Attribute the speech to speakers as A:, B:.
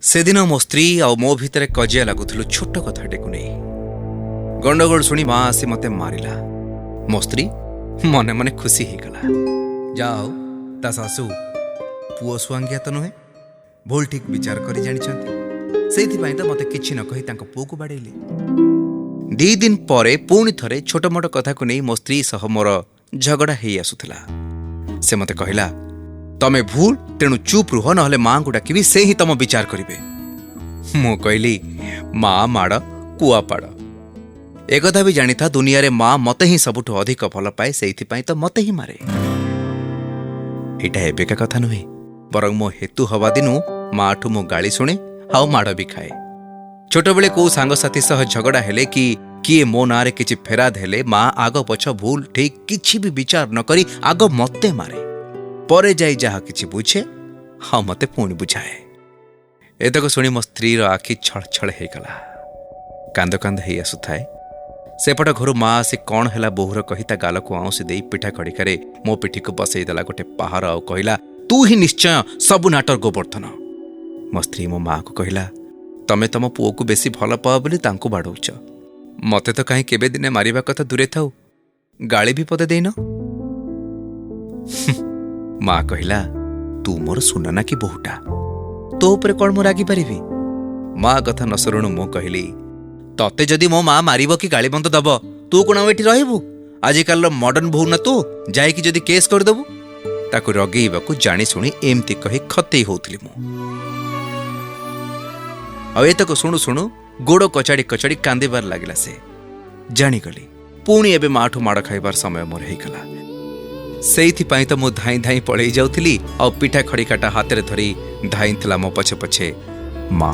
A: ସେଦିନ ମୋ ସ୍ତ୍ରୀ ଆଉ ମୋ ଭିତରେ କଜିଆ ଲାଗୁଥିଲୁ ଛୋଟ କଥାଟିକୁ ନେଇ। ଗଣ୍ଡଗୋଳ ଶୁଣି ମା ଆସି ମୋତେ ମାରିଲା। ମୋ ସ୍ତ୍ରୀ ମନେ ମନେ ଖୁସି ହେଇଗଲା। ଯାହା ହଉ, ତା ଶାଶୁ ପୁଅ ସୁଆଙ୍ଗିଆ ତ ନୁହେଁ, ଭୁଲ ଠିକ୍ ବିଚାର କରି ଜାଣିଛନ୍ତି। ସେଇଥିପାଇଁ ତ ମୋତେ କିଛି ନ କହି ତାଙ୍କ ପୁଅକୁ ବାଡ଼େଇଲେ। 2 ଦିନ ପରେ ପୁଣି ଥରେ ଛୋଟମୋଟ କଥାକୁ ନେଇ ମୋ ସ୍ତ୍ରୀ ସହ ମୋର ଝଗଡ଼ା ହେଇ ଆସୁଥିଲା। ସେ ମୋତେ କହିଲା, ତମେ ଭୁଲ, ତେଣୁ ଚୁପ୍ ରୁହ, ନହେଲେ ମାଆଙ୍କୁ ଡାକିବି, ସେ ହିଁ ତମ ବିଚାର କରିବେ। ମୁଁ କହିଲି, ମା ମାଡ଼ କୁଆପାଡ଼। ଏକଥା ବି ଜାଣିଥା, ଦୁନିଆରେ ମା ମତେ ହିଁ ସବୁଠୁ ଅଧିକ ଭଲ ପାଏ, ସେଇଥିପାଇଁ ତ ମତେ ହିଁ ମାରେ। ଏଇଟା ଏବେକା କଥା ନୁହେଁ, ବରଂ ମୋ ହେତୁ ହବା ଦିନୁ ମାଠୁ ମୁଁ ଗାଳି ଶୁଣେ ଆଉ ମାଡ଼ ବି ଖାଏ। ଛୋଟବେଳେ କୋଉ ସାଙ୍ଗସାଥି ସହ ଝଗଡ଼ା ହେଲେ କି କିଏ ମୋ ନାଁରେ କିଛି ଫେରାଦ ହେଲେ ମା ଆଗ ପଛ ଭୁଲ ଠିକ୍ କିଛି ବି ବିଚାର ନ କରି ଆଗ ମତେ ମାରେ, ପରେ ଯାଇ ଯାହା କିଛି ବୁଝେ ଆଉ ମତେ ପୁଣି ବୁଝାଏ। ଏତକ ଶୁଣି ମୋ ସ୍ତ୍ରୀର ଆଖି ଛଳଛଳ ହେଇଗଲା, କାନ୍ଦ କାନ୍ଦ ହେଇ ଆସୁଥାଏ। ସେପଟ ଘରୁ ମା ଆସି କ'ଣ ହେଲା ବୋହୂର କହି ତା ଗାଲକୁ ଆଉଁସି ଦେଇ ପିଠା ଖଡ଼ିକାରେ ମୋ ପିଠିକୁ ବସେଇ ଦେଲା ଗୋଟେ ପାହାର ଆଉ କହିଲା, ତୁ ହିଁ ନିଶ୍ଚୟ ସବୁ ନାଟର ଗୋବର୍ଦ୍ଧନ। ମୋ ସ୍ତ୍ରୀ ମୋ ମାଆକୁ କହିଲା, ତମେ ତମ ପୁଅକୁ ବେଶୀ ଭଲ ପାଅ ବୋଲି ତାଙ୍କୁ ବାଡ଼ଉଛ, ମତେ ତ କାହିଁ କେବେ ଦିନେ ମାରିବା କଥା ଦୂରେ ଥାଉ, ଗାଳି ବି ପଦେ ଦେଇନ। ମା କହିଲା, ତୁ ମୋର ସୁନା ନା କି ବୋହୂଟା, ତୋ ଉପରେ କ'ଣ ମୁଁ ରାଗିପାରିବି? ମା କଥା ନ ଶୁଣୁ ମୁଁ କହିଲି, ତତେ ଯଦି ମୋ ମା ମାରିବ କି ଗାଳିମନ୍ଦ ଦବ, ତୁ କ'ଣ ଆଉ ଏଠି ରହିବୁ? ଆଜିକାଲିର ମଡର୍ଣ୍ଣ ବୋହୂ ନା ତୁ, ଯାଇକି ଯଦି କେସ୍ କରିଦେବୁ। ତାକୁ ରଗେଇବାକୁ ଜାଣିଶୁଣି ଏମିତି କହି ଖତେଇ ହଉଥିଲି ମୁଁ। ଆଉ ଏତକ ଶୁଣୁ ଶୁଣୁ ଗୋଡ଼ କଚାଡ଼ି କଚାଡ଼ି କାନ୍ଦିବାର ଲାଗିଲା ସେ। ଜାଣିଗଲି ପୁଣି ଏବେ ମାଠୁ ମାଡ଼ ଖାଇବାର ସମୟ ମୋର ହେଇଗଲା। ସେଇଥିପାଇଁ ତ ମୁଁ ଧାଇଁ ଧାଇଁ ପଳେଇ ଯାଉଥିଲି ଆଉ ପିଠା ଖଡ଼ିକାଟା ହାତରେ ଧରି ଧାଇଁଥିଲା ମୋ ପଛେ ପଛେ ମା।